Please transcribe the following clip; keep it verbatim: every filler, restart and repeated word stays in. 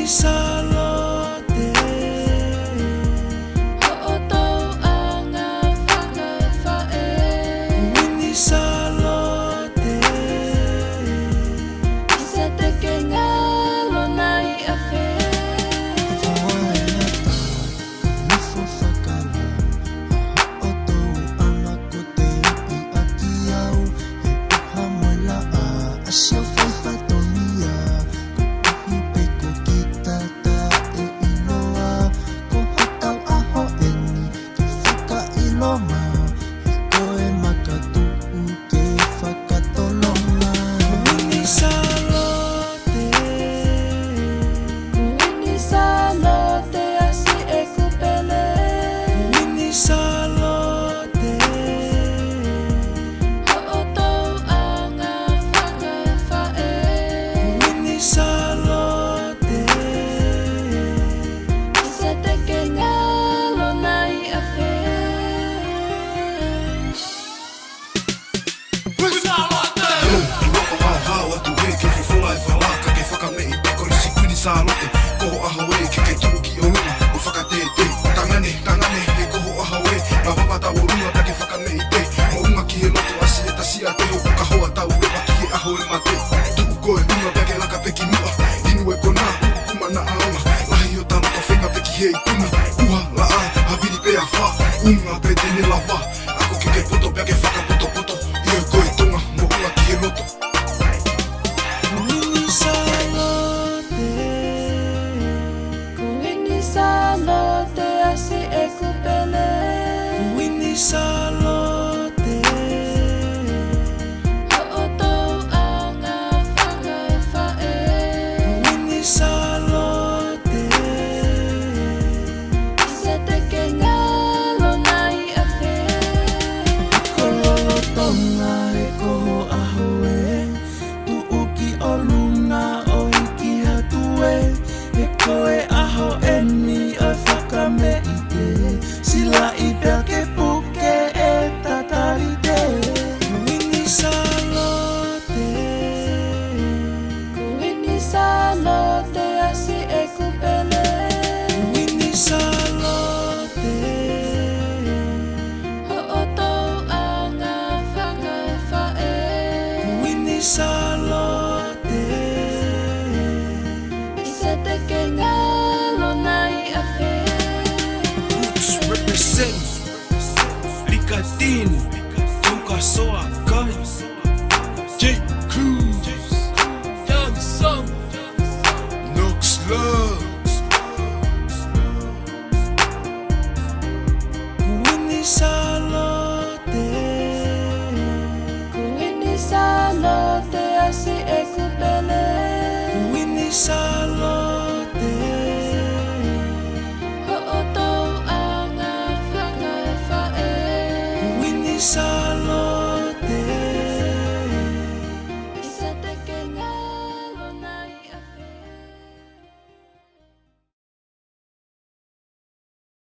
Sālote, hoʻo tauʻanga fakaefaʻē. Kuini Sālote, ʻi se tekenga lona iʻa fē. Foa e ata, ka nofo fakalā, ʻa hoʻo tauʻanga ko te ipi ʻaki au, he ʻuha mo e laʻā, ʻa sio fai fatongia, ko kihi pe ko kita taʻeʻiloa, ko hotau ʻaho eni, ke fakaʻilonga, he ko e makatuʻu ke fakatolonga. Kuini Sālote, Kuini Sālote ʻa siʻeku pele. Kuini Sālote, hoʻo tauʻanga fakaefaʻē. Kuini Sālote, ʻi se tekenga lona iʻa fē. Loko haohao atu ē ke fofola e fala, ka ke fakameʻite ko e ʻosi Kuini Sālote. Ko ho ʻaho ē ke ke tuʻu ki ʻolunga ʻo fakatētē. Tangane, tangane, he ko ho ʻaho ē, na vava tau ʻolunga pea ke fakameʻite. Moʻunga ki he loto, ʻasi e tasi ʻa te hoku kahoa, tau leva ki he ʻaho e mate. Tuʻu ko e ʻunga pea ke laka pē ki muʻa, inu e kona, ʻuku mana ʻaonga, lahi hota loto, feinga pē ki he ikuna. ʻUha, laʻā, havili pē afā, ʻunga pē te ne lava. Ako ke ke poto pea ke fakapotopoto, ʻio ko e Tonga moʻunga ki he loto. Kuini Sālote, Kuini Sālote ʻa siʻeku pele. Kuini Sālote, hoʻo tauʻanga fakaefaʻē. Kuini Sālote, ʻi se tekenga lona iʻa fē. Ako lolotonga ē ko ho ʻaho ē, tuʻu ki ʻolunga ʻo hiki atu ē, he ko e ʻaho eni ʻo e fakameʻite. Silaʻi pea ke puke e tatalite. Kuini Sālote, Kuini Sālote ʻa siʻeku pele. Kuini Sālote, hoʻo tauʻanga fakaefaʻē. Kuini Sālote, ʻi se tekenga lona iʻa fē. Roots represent. Likatini, Tuka Soa Kai, J Cruz, Young Song, Knox Love. Kuini Sālote, Kuini Sālote ʻa siʻeku pele. Kuini Sālote.